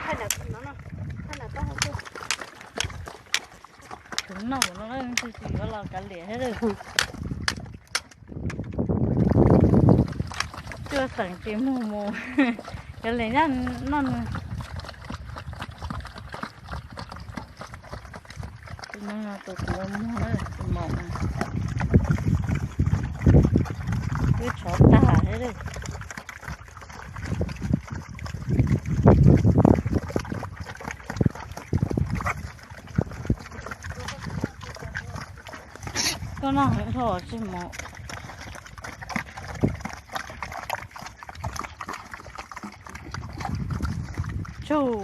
Tsis noj no, tsis yuav los kav liam thiab. Cuaj xeem tsis muag mus, kav liam nyob noj nws. Tus no tus kuv muag na, tus maum na, twb tshov tag thiab. Koj noj heev dhau tsis mus. Tsuj.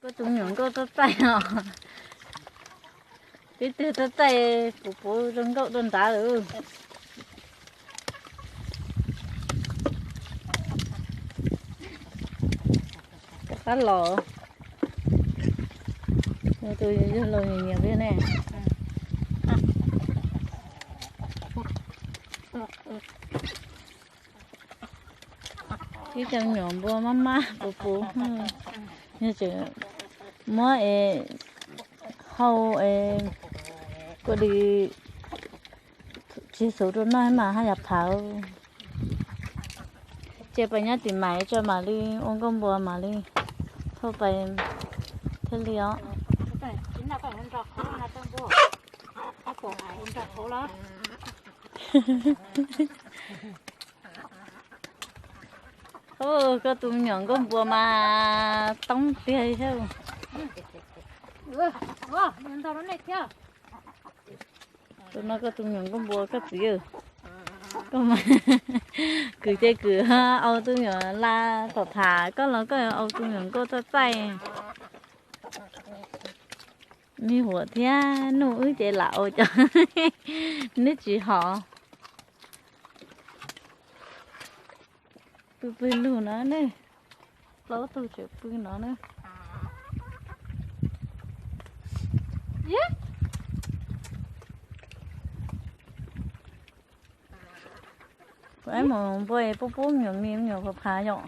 Koj tus me nyuam nkauj txoj txaij os. Tib tug txoj txaij puv puv zoo nkauj rau nrad lawm. Rov qab los. Tus yawg laus nyiam nyiam li ne. Ib co nyuam npua mab mab puv puv, yog tseem muab es hau es kuj li tsis xub rau noj mas haj yam phav. Ces pais nyob tim mas tso mam li ua nkauj npua mam li thauj pais thiaj li os. Koj tus me nyuam nkauj npua mas toob tiag thiab. Tus no koj tus me nyuam nkauj npua koj txiv. Koj mas kwv ces kwv au tus me nyuam la pom phav, koj los koj au tus me nyuam nkauj txoj txaij. Me huam thiab nuj wb ces lam au cov neb tsis hom. Pw pw lug no ne, plaub tug tseem pw no na. Kuv ib mus npua pub pub me nyuam mis me nyuam phav phav yom.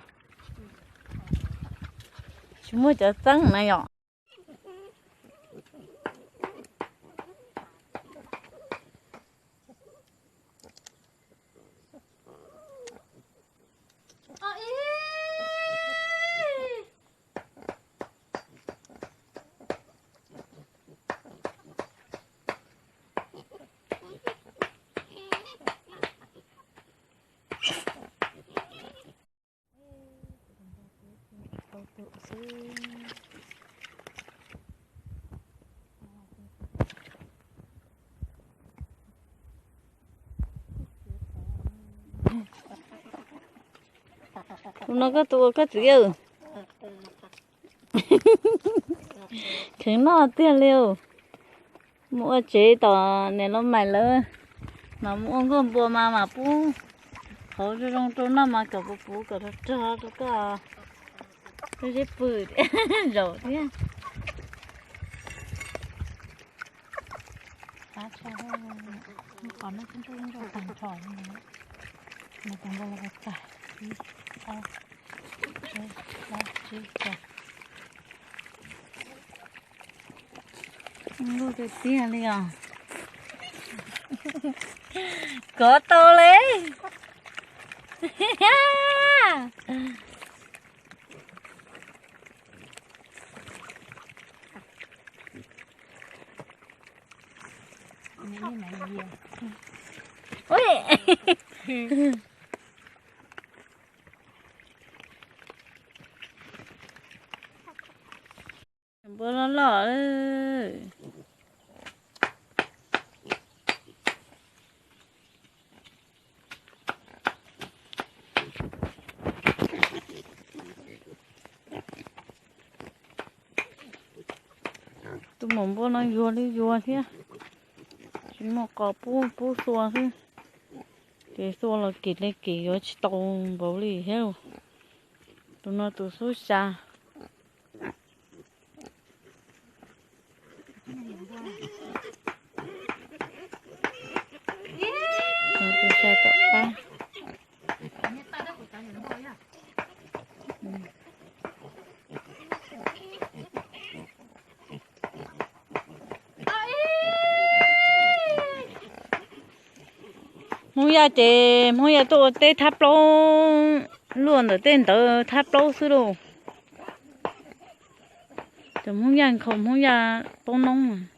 Tsis muaj cov txeeb na yom. Tus no koj tus ua koj txiv yawg. Kheev noj tiag li. Mus ua tsev tom niam laus mais lawv, mas mus ua nkauj npua mas mas pub qhauv zoo zoo rau noj mas kom puv puv kom rog rog rau koj, koj zeb pw zaum thiab. Qab tshaj, qhov no tib nrauj tag nrho li no. Nws tus npua los tag, ib, ob, peb, plaub, tsib, rau. Nkauj tiag tiag li os. Kov tau li. Npua loj loj. Tus maum npua no yuag li yuag thiab, tsis muaj qos pub pub xua xwb. Ces xub los kim li kim yuav tsis tau npaum li thiab. Tus no tus xub xya. Tus xya tom qab. Hmoob Yaj ces Hmoob Yaj tuaj ua teb thab plaub, luaj ntawm tej ntawd thab plaub xwb lauj. Cov Hmoob Yaj nkhaus Hmoob Yaj paub noob.